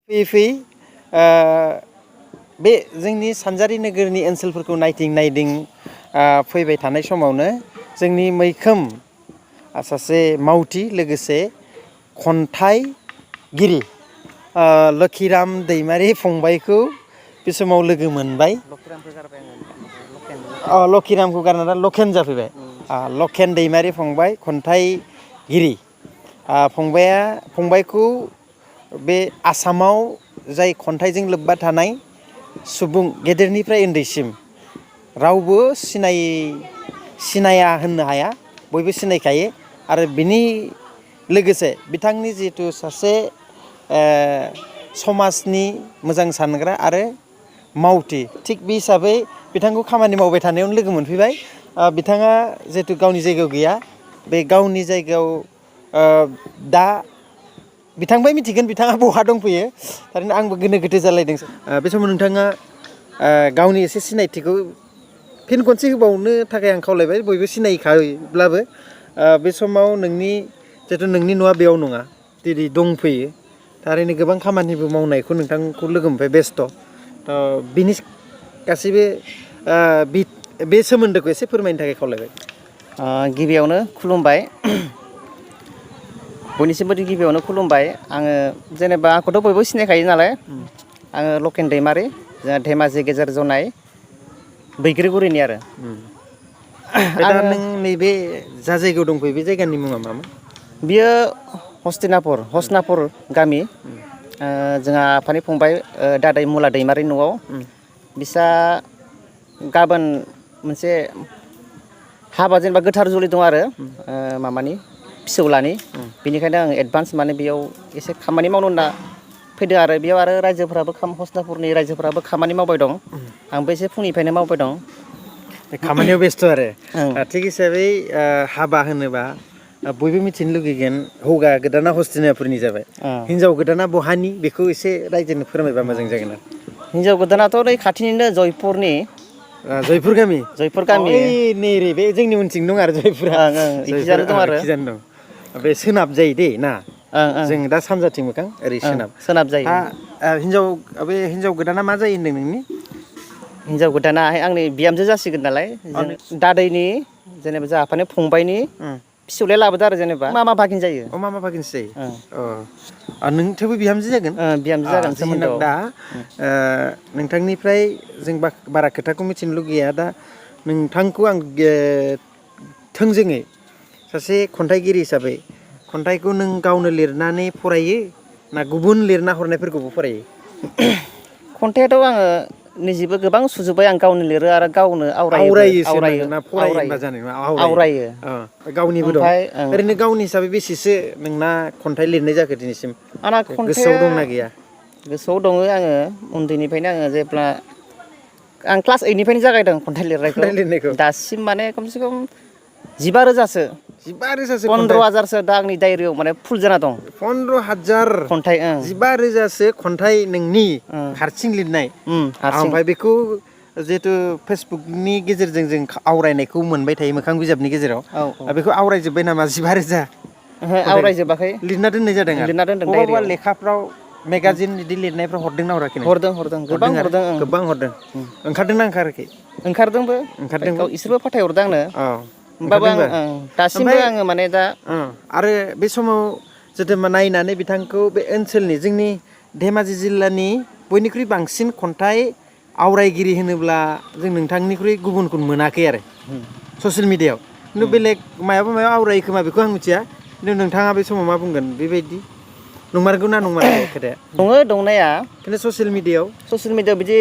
फैयै फैयै बे जोंनि सानजारि नोगोरनि ओनसोलफोरखौ नायदिं फैबाय थानाय समावनो जोंनि मैखोम सासे मावथि लोगोसे खन्थाइगिरि लोक्षिराम दैमारि फंबायखौ बे समाव लोगो मोनबाय। लोक्षिरामखौ गारना दा लखेन जाफैबाय। लखेन दैमारि फंबाय खन्थाइगिरि फंबायखौ बे आसामाव जाय खन्थाइजों लोब्बा थानाय सुबुं गेदेरनिफ्राय उन्दैसिम रावबो सिनाया होननो हाया, बयबो सिनायखायो। आरो बिनि लोगोसे बिथांनि जिहेथु सासे समाजनि मोजां सानग्रा आरो मावथि, थिग बे हिसाबै बिथांखौ खामानि मावबाय थानायावनो लोगो मोनफैबाय। बिथाङा जिहेतु गावनि जायगायाव गैया, बे गावनि जायगायाव दा बिथांबो मिथिगोन बिथाङा बहा दंफैयो। थारैनो आंबो गोनो गोथो जालायदों। बे समाव नोंथाङा गावनि एसे सिनायथिखौ फिन खनसे होबावनो थाखाय आं खावलायबाय। बयबो सिनायखायोब्लाबो बे समाव जिहेतु नोंनि न'आ बेयाव नङा, दिनै दंफैयो। थारैनो गोबां खामानिबो मावनायखौ नोंथांखौ लोगो मोनबाय, बेस्थ'। बिनि गासैबो बे सोमोन्दोखौ एसे फोरमायनो थाखाय खावलायबाय। गिबियावनो खुलुमबाय। बयनिसिमबो गिबियावनो खुलुमबाय। आङो जेनेबा आंखौथ' बयबो सिनायखायो नालाय, आङो लखेन दैमारि, जोंहा धेमाजि गेजेर जनाय बैग्रिगुरिनि आरो। दा नों नैबे जा जायगायाव दंफैयो बे जायगानि मुङा मामोन? बियो हसनापुर गामि। जोंहा आफानि फंबाय दादै मुला दैमारि न'आव बिसा गाबोन मोनसे हाबा, जेनेबा गोथार जुलि दं आरो माबानि फिसौलानि। बेनिखायनो आं एडभान्स माने बेयाव एसे खामानि मावनो होनना फैदों आरो बेयाव आरो रायजोफोराबो हसनापुरनि रायजोफोराबो खामानि मावबाय दं। आंबो एसे फुंनिफ्रायनो मावबाय दं। खामानियाव बेस्थ' आरो थिग हिसाबै हाबा होनोबा बयबो मिथिनो लुगैगोन, हौवा गोदाना हस्तिनापुरनि जाबाय, हिनजाव गोदाना बहानि, बेखौ एसे रायजोनो फोरमायबा मोजां जागोन आरो। हिनजाव गोदानाथ' नै खाथिनिनो जयपुरनि। जयपुर गामि। जयपुर गामि। नैरै बे जोंनि उनथिं दं आरो जयपुरा। इखिजानो दं आरो। इखिजानो दं। बे सोनाब जायो दै ना? जों दा सानजाथिं मोखां ओरै सोनाब। सोनाब जायो। बे हिनजाव गोदाना मा जायो होनदों नोंनि? हिनजाव गोदानाहाय आंनि बिहामजो जासिगोन नालाय, दादैनि जेनेबा जोंहा आफानि फंबायनि फिसौलाया लाबोदो आरो जेनेबा मामा भागिन जायो। मामा भागिनसो जायो। नों थेवबो बिहामजो जागोन? बिहामजो जागोन सोमोन्दोआव। दा नोंथांनिफ्राय जों बारा खोथाखौ मिथिनो लुगैया। दा नोंथांखौ आं थोंजोङै सासे खन्थाइगिरि हिसाबै खन्थाइखौ नों गावनो लिरनानै फरायो ना गुबुन लिरना हरनायफोरखौबो फरायो? खन्थाइआथ' आङो निजेबो गोबां सुजुबाय, आं गावनो लिरो आरो गावनो आवरायोबो। ना फरायो होनबा जानाय नङा, आवरायो। गावनिबो दं। ओरैनो गावनि हिसाबै बेसेसो नोंना खन्थाइ लिरनाय जाखो दिनैसिम? आंना गोसोआव खन्थाइआ दंना गैया? गोसोआव दङ। आङो उन्दैनिफ्रायनो आङो जेब्ला आं क्लास 8निफ्रायनो जागायदों खन्थाइ लिरनायखौ। दासिम माने खमसे खम 15,000सो। 15,000सो खन्थाइ। 15,000सो दा आंनि डायरियाव माने फुल जाना दं। 15,000 खन्थाइ। 15,000सो खन्थाइ नोंनि हारसिं लिरनाय। हारसिं। ओमफ्राय बेखौ जिहेतु फेसबुकनि गेजेरजों जों आवरायनायखौ मोनबाय थायो, मोखां बिजाबनि गेजेराव। बेखौ आवरायजोब्बाय नामा 15,000? आवरायजोबाखै। लिरना दोननाय जादों आरो। लिरना दोनदों बबेबा डायरियाव। लेखाफ्राव, मेगाजिन बिदि लिरनायफ्राव हरदोंना हराखै नों? हरदों गोबां हरदों। गोबां हरदों। ओंखारदोंना ओंखाराखै? ओंखारदोंबो। इसोरबो फाथायहरदों आंनो। होमबाबो आं दासिमबो आङो माने दा। आरो बे समाव जुदि नायनानै बिथांखौ बे ओनसोलनि, जोंनि धेमाजि जिल्लानि बयनिख्रुइ बांसिन खन्थाइ आवरायगिरि होनोब्ला जों नोंथांनिख्रुइ गुबुनखौ मोनाखै आरो ससियेल मिडियायाव। खिन्थु बेलेग मायाबा आवरायो खोमा, बेखौ आं मिथिया। खिन्थु नोंथाङा बे समाव मा बुंगोन? बेबायदि नंमारगौ ना नंमारा बे खोथाया? दङ दंनाया। खिन्थु ससियेल मिडियायाव बिदि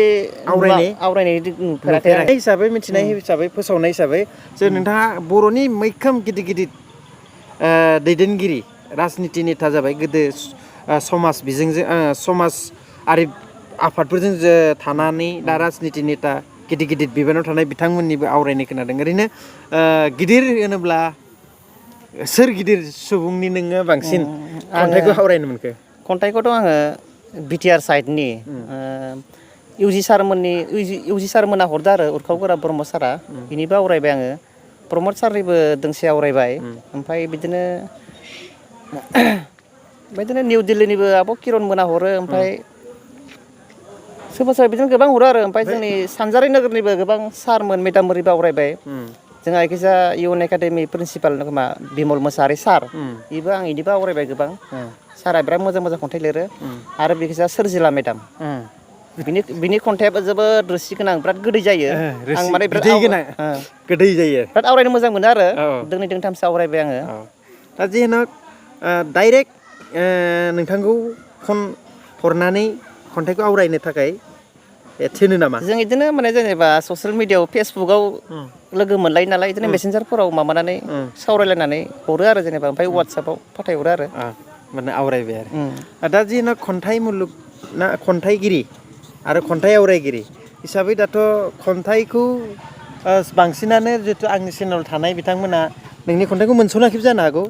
आवरायनाय नुफेराखै आं। हिसाबै, मिथिनाय हिसाबै, फोसावनाय हिसाबै जे नोंथाङा बर'नि मैखोम गिदिर गिदिर दैदेनगिरि, राजनिथि नेता जाबाय। गोदो समाज बिजोंजों, समाजारि आफादफोरजों थानानै दा राजनिथि नेता, गिदिर गिदिर बिबानाव थानाय बिथांमोननिबो आवरायनाय खोनादों। ओरैनो गिदिर होनोब्ला सोर गिदिर सुबुंनि नोङो बांसिन खन्थाइखौ आवरायनो मोनखो? खन्थाइखौथ' आङो बिटिआर साइडनि इउजि सारमोना हरदो आरो, उरखाव गोरा ब्रह्म सारा। बिनिबो आवरायबाय आङो। प्रमद सारनिबो दोंसे आवरायबाय। ओमफ्राय बिदिनो निउ दिल्लीनिबो आब' किरन मोना हरो। ओमफ्राय सोरबा सोरबा बिदिनो गोबां हरो आरो ओमफ्राय जोंनि सानजारि नोगोरनिबो गोबां सारमोन मेदाममोनबो आवरायबाय जोंहा जायखिजा इउएन एकाडेमि प्रिन्सिपाल खोमा बिमल मोसाहारि सार बेबो आं इदिबो आवरायबाय गोबां सारा बिराद मोजां मोजां खन्थाइ लिरो आरो बेखिजा सोरजिला मेदाम बिनि खन्थाइयाबो जोबोद रोसि गोनां बिराद गोदै जायो आं माने बिदै गोनां गोदै जायो बिराद आवरायनो मोजां मोनो आरो दोंनै दोंथामसो आवरायबाय आङो दा जेन' डाइरेक्ट नोंथांखौ फन हरनानै खन्थाइखौ आवरायनो थाखाय थिनो नामा जों इदिनो माने जेनेबा ससियेल मिडियायाव फेसबुकाव लोगो मोनलायो नालाय इदिनो मेसेन्जारफोराव माबानानै सावरायलायनानै हरो आरो जेनेबा ओमफ्राय वाट्सएपाव फाथायहरो आरो माने आवरायबाय आरो दा जेन' खन्थाइ मुलुग ना खन्थाइगिरि आरो खन्थाइ आवरायगिरि हिसाबै दाथ' खन्थाइखौ बांसिनानो जितु आंनि चेनेलाव थानाय बिथांमोना नोंनि खन्थाइखौ मोनस'नाखैबो जानो हागौ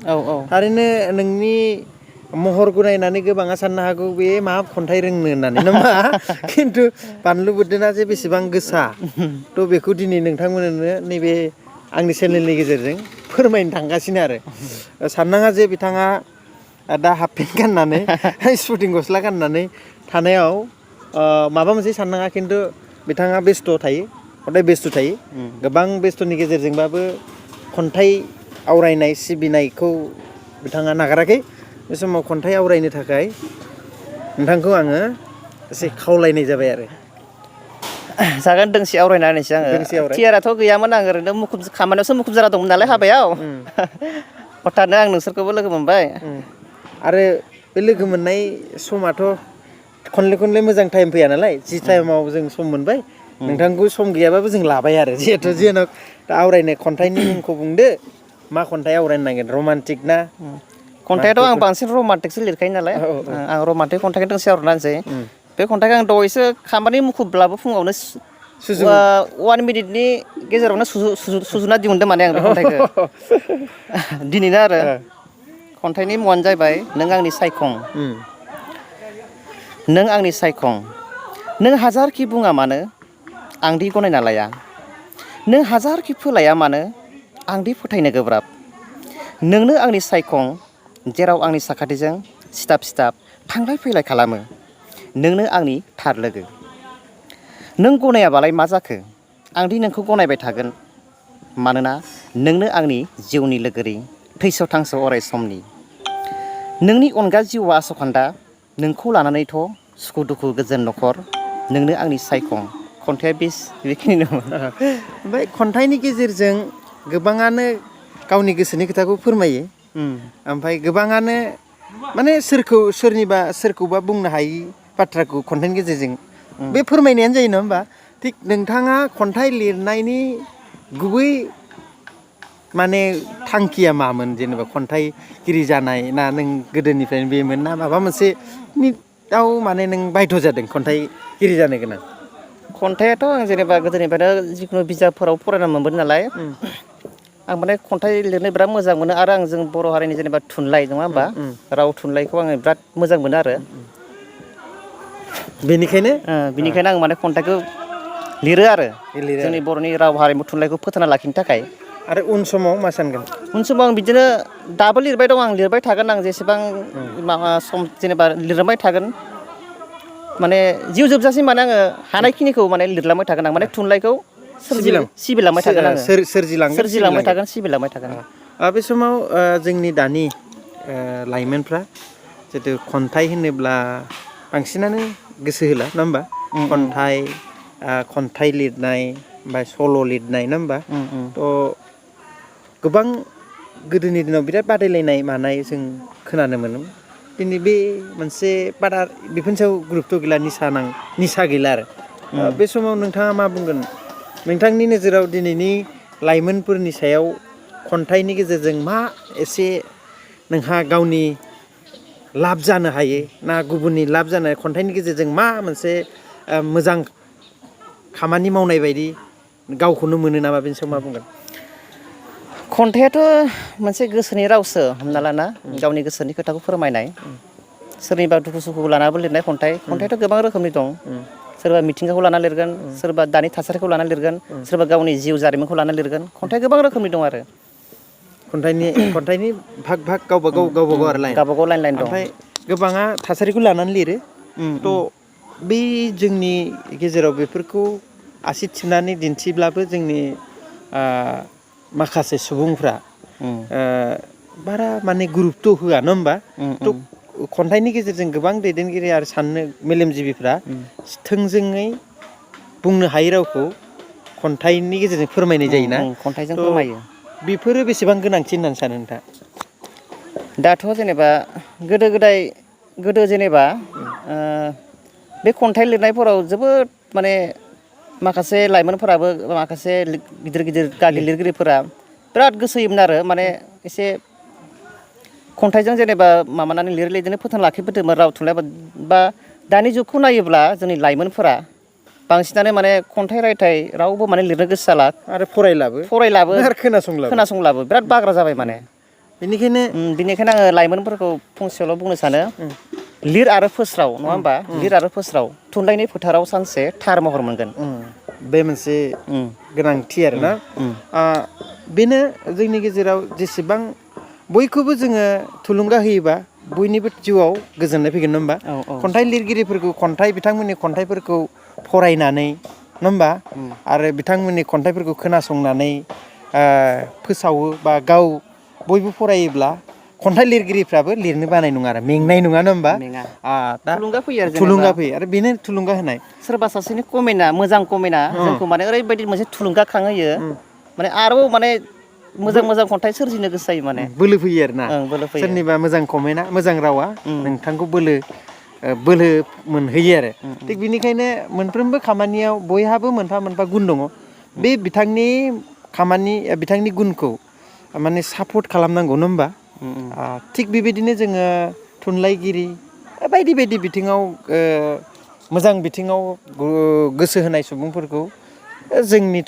थारैनो नोंनि महरखौ नायनानै गोबाङा साननो हागौ बे मा खन्थाइ रोंनो होननानै नामा खिन्थु बानलु बोरदोना जे बेसेबां गोसा थ' बेखौ दिनै नोंथांमोननो नैबे आंनि चेनेलनि गेजेरजों फोरमायनो थांगासिनो आरो साननाङा जे बिथाङा दा हाफ पेन्ट गाननानै स्पर्टिं गस्ला गाननानै थानायाव माबा मोनसे साननाङा खिन्थु बिथाङा बेस्थ' थायो हदाय बेस्थ' थायो गोबां बेस्थ'नि गेजेरजोंबाबो खन्थाइ आवरायनाय सिबिनायखौ बिथाङा नागाराखै बे समाव खन्थाइ आवरायनो थाखाय नोंथांखौ आङो एसे खावलायनाय जाबाय आरो जागोन दोंसे आवरायना होनोसै आङो थियाराथ' गैयामोन आं ओरैनो खामानियावसो मुखुब जाना दंमोन नालाय हाबायाव हथादनो आं नोंसोरखौबो लोगो मोनबाय आरो बे लोगो मोननाय समाथ' खनले मोजां टाइम फैया नालाय जि टाइमाव जों सम मोनबाय नोंथांखौ सम गैयाबाबो जों लाबाय आरो जिहेथु जेन' दा आवरायनाय खन्थाइनि मुंखौ बुंदो मा खन्थाइ आवरायनो नागिरदों रमान्टिक ना खन्थाइआथ' आं बांसिन रमान्टिकसो लिरखायो नालाय आं रमान्टिक खन्थाइखौ दोंसे आवरायना होनोसै बे खन्थाइखौ आं दहायसो खामानि मुखुबब्लाबो फुङावनो 1 मिनिटनि गेजेरावनो सुजुना दिहुनदों माने आं बे खन्थाइखौ दिनैनो आरो खन्थाइनि मुङानो जाहैबाय नों आंनि सायखं नों आंनि सायखं नों हाजारखि बुङा मानो आंदि गनायना लाया नों हाजारखि फोलाया मानो आंदि फोथायनो गोब्राब नोंनो आंनि सायखं जेराव आंनि साखाथिजों सिथाब सिथाब थांलाय फैलाय खालामो नोंनो आंनि थार लोगो नों गनायाबालाय मा जाखो आंदि नोंखौ गनायबाय थागोन मानोना नोंनो आंनि जिउनि लोगोरि थैस' थांस' अराय समनि नोंनि अनगा जिउआ आस'खान्दा नोंखौ लानानैथ' सुखु दुखु गोजोन न'खर नोंनो आंनि सायखं खन्थाइया बेखिनिमोन ओमफ्राय खन्थाइनि गेजेरजों गोबाङानो गावनि गोसोनि खोथाखौ फोरमायो ओमफ्राय गोबाङानो माने सोरखौबा बुंनो हायि बाथ्राखौ खन्थाइनि गेजेरजों बे फोरमायनायानो जायो नङा होमबा थिग नोंथाङा खन्थाइ लिरनायनि गुबै माने थांखिया मामोन जेनेबा खन्थाइगिरि जानाय ना नों गोदोनिफ्रायनो बेमोन ना माबा मोनसे निआव माने नों बायध' जादों खन्थाइगिरि जानो गोनां खन्थाइआथ' आं जेनेबा गोदोनिफ्रायनो जिखुनु बिजाबफोराव फरायना मोनबोदों नालाय आं माने खन्थाइ लिरनो बिराद मोजां मोनो आरो आं जों बर' हारिनि जेनेबा थुनलाइ नङा होमबा राव थुनलाइखौ आङो बिराद मोजां मोनो आरो बेनिखायनो आं माने खन्थाइखौ लिरो आरो जोंनि बर'नि राव हारिमु थुनलाइखौ फोथांना लाखिनो थाखाय आरो उन समाव मा सानगोन उन समाव आं बिदिनो दाबो लिरबाय दं आं लिरबाय थागोन आं जेसेबां माबा सम जेनेबा लिरबाय थागोन माने जिउ जोबजासिम माने आङो हानायखिनिखौ माने लिरलांबाय थागोन आं माने थुनलाइखौ सिबिलांबाय थागोन आङो सोरजिलांबाय थागोन सिबिलांबाय थागोन बे समाव जोंनि दानि लाइमोनफ्रा जितु खन्थाइ होनोब्ला बांसिनानो गोसो होला नङा होमबा खन्थाइ लिरनाय ओमफ्राय सल' लिरनाय नङा होमबा थ' गोबां गोदोनि दिनाव बिराद बादायलायनाय मानाय जों खोनानो मोनोमोन दिनै बे मोनसे बेफोरनि सायाव गुरुत्त' गैला निसा गैला आरो बे समाव नोंथाङा मा बुंगोन नोंथांनि नोजोराव दिनैनि लाइमोनफोरनि सायाव खन्थाइनि गेजेरजों मा एसे नोंहा गावनि लाब जानो हायो ना गुबुननि लाब जानो खन्थाइनि गेजेरजों मा मोनसे मोजां खामानि मावनाय बायदि गावखौनो मोनो नामा बेनि सायाव मा बुंगोन खन्थाइआथ' मोनसे गोसोनि रावसो हमना लाना गावनि गोसोनि खोथाखौ फोरमायनाय सोरनिबा दुखु सुखुखौ लानाबो लिरनाय खन्थाइआथ' गोबां रोखोमनि दं सोरबा मिथिंगाखौ लाना लिरगोन सोरबा दानि थासारिखौ लाना लिरगोन सोरबा गावनि जिउ जारिमिनखौ लाना लिरगोन खन्थाइआ गोबां रोखोमनि दं आरो खन्थाइनि भाग गावबागाव आरो गावबागाव लाइन दं ओमफ्राय गोबाङा थासारिखौ लानानै लिरो थ' बे जोंनि गेजेराव बेफोरखौ आसि थुनानै दिन्थिब्लाबो जोंनि माखासे सुबुंफ्रा बारा माने गुरुत्त' होआ नङा होमबा थ' खन्थाइनि गेजेरजों गोबां दैदेनगिरि आरो साननो मेलेमजिबिफ्रा थोंजोङै बुंनो हायै रावखौ खन्थाइनि गेजेरजों फोरमायनाय जायोना खन्थाइजों फोरमायो बेफोरो बेसेबां गोनांथि होननानै सानो नोंथाङा? दाथ' जेनेबा गोदो जेनेबा बे खन्थाइ लिरनायफोराव जोबोद माने माखासे लाइमोनफोराबो माखासे गिदिर गिदिर गागि लिरगिरिफोरा बिराद गोसो होयोमोन आरो माने एसे खन्थाइजों जेनेबा माबानानै लिरनो फोथांना लाखिबोदोंमोन राव थुनलाइ बा दानि जुगखौ नायोब्ला जोंनि लाइमोनफोरा बांसिनानो माने खन्थाइ रायथाइ रावबो माने लिरनो गोसो जाला आरो फरायलाबो आरो खोनासंलाबो बिराद बाग्रा जाबाय माने बेनिखायनो आङो लाइमोनफोरखौ फंसेयावल' बुंनो सानो लिर आरो फोस्राव नङा होमबा लिर आरो फोस्राव थुनलाइनि फोथाराव सानसे थार महर मोनगोन बे मोनसे गोनांथि आरोना बेनो जोंनि गेजेराव जेसेबां बयखौबो जोङो थुलुंगा होयोबा बयनिबो जिउआव गोजोननाय फैगोन नङा होमबा खन्थाइ लिरगिरिफोरखौ बिथांमोननि खन्थाइफोरखौ फरायनानै नङा होमबा आरो बिथांमोननि खन्थाइफोरखौ खोनासंनानै फोसावो बा बयबो फरायोब्ला खन्थाइ लिरगिरिफ्राबो लिरनो बानाय नङा आरो मेंनाय नङा होमबा थुलुंगा फैयो आरो बेनो थुलुंगा होनाय सोरबा सासेनि कमेन्टआ मोजां कमेन्टआ जोंखौ माने ओरैबायदि मोनसे थुलुंगाखांहोयो माने आरोबाव माने मोजां खन्थाइ सोरजिनो गोसो जायो माने बोलो फैयो आरोना सोरनिबा मोजां कमेन्टआ मोजां रावा नोंथांखौ बोलो मोनहैयो आरो थिग बिनिखायनो मोनफ्रोमबो खामानियाव बयहाबो मोनफा मोनफा गुन दङ बे बिथांनि गुनखौ माने सापर्ट खालामनांगौ नङा होमबा थिग बेबायदिनो जोङो थुनलाइगिरि बायदि बायदि बिथिङाव मोजां बिथिङाव गोसो होनाय सुबुंफोरखौ जोंनि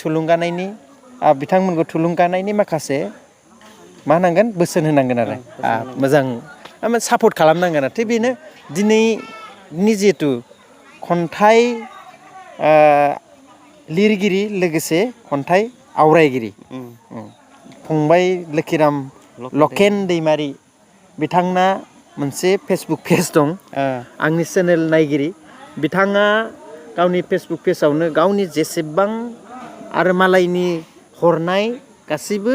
बिथांमोनखौ थुलुंगानायनि माखासे मा होनांगोन बोसोन होनांगोन आरो मोजां सापर्ट खालामनांगोन आरो थिग बेनो दिनैनि जिहेथु खन्थाइ लिरगिरि लोगोसे खन्थाइ आवरायगिरि फंबाय लोखिराम लकेन दैमारि बिथांना मोनसे फेसबुक पेज दं आंनि चेनेल नायगिरि बिथाङा गावनि फेसबुक पेजावनो गावनि जेसेबां आरो मालायनि हरनाय गासैबो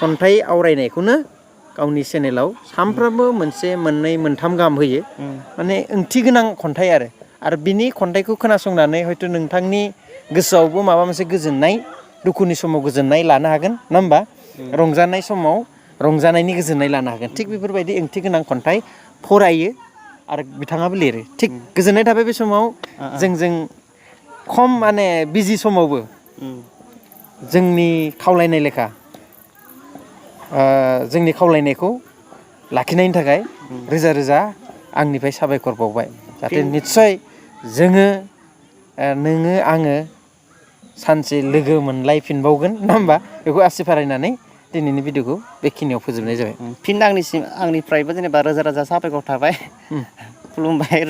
खन्थाइ आवरायनायखौनो गावनि चेनेलाव सानफ्रामबो मोनसे मोननै मोनथाम गाहाम होयो माने ओंथि गोनां खन्थाइ आरो बिनि खन्थाइखौ खोनासंनानै हयथ' नोंथांनि गोसोआवबो माबा मोनसे गोजोननाय दुखुनि समाव गोजोननाय लानो हागोन नङा होमबा रंजानाय समाव रंजानायनि गोजोननाय लानो हागोन थिग बेफोरबायदि ओंथि गोनां खन्थाइ फरायो आरो बिथाङाबो लिरो थिग गोजोननाय थाबाय बे समाव जोंजों खम माने बिजि समावबो जोंनि खावलायनाय लेखा जोंनि खावलायनायखौ लाखिनायनि थाखाय रोजा रोजा आंनिफ्राय साबायखर बावबाय जाहाथे निस्सय नोङो आङो सानसे लोगो मोनलायफिनबावगोन नङा होमबा बेखौ आसि फारिनानै दिनैनि भिडिअखौ बेखिनियाव फोजोबनाय जाबाय फिन आंनिफ्रायबो जेनेबा रोजा रोजा साबायखर थाबाय खुलुमबाय